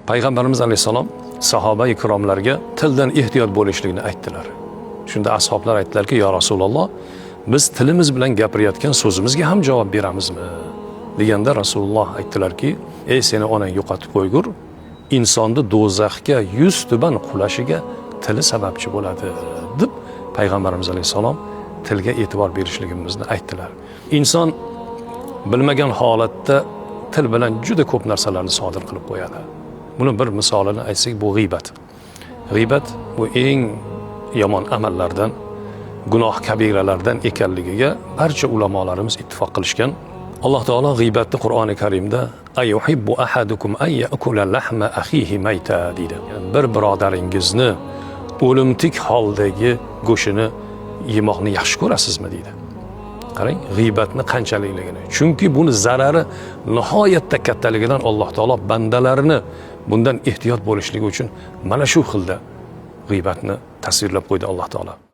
Payg'ambarimiz alayhissalom sahoba ikromlarga tildan ehtiyot bo'lishlikni aytdilar. Shunda ashoblar aytdilarki: "Ya Rasululloh, biz tilimiz bilan gapirayotgan so'zimizga ham javob beramizmi?" deganda Rasululloh aytdilarki: "Ey, seni onang yo'qotib qo'ygur, insonni do'zaxga yuz tuban qulashiga tili sababchi bo'ladi" deb payg'ambarimiz alayhissalom tilga e'tibor berishligimizni aytdilar. Inson bilmagan holatda til bilan juda ko'p narsalarni sodir qilib qo'yadi. Buni bir misolini aytsak, bu g'iybat. G'iybat bu eng yomon amallardan, gunoh kabiralardan ekanligiga barcha ulamolarimiz ittifoq qilishgan. Alloh taolo g'iybatni Qur'oni Karimda "Ayuhibbu ahadukum an ya'kula lahma akhihi mayta" deydi. Bir birodaringizni o'limtik holdagi go'shtini yemoqni yaxshi ko'rasizmi deydi. Qarang, g'iybatni qanchalikligini. Chunki buni zarari nihoyatda kattaligidan Alloh taolo bandalarini bundan ehtiyot bo'lishligi uchun mana shu xilda g'iybatni tasvirlab qo'ydi Alloh taolo.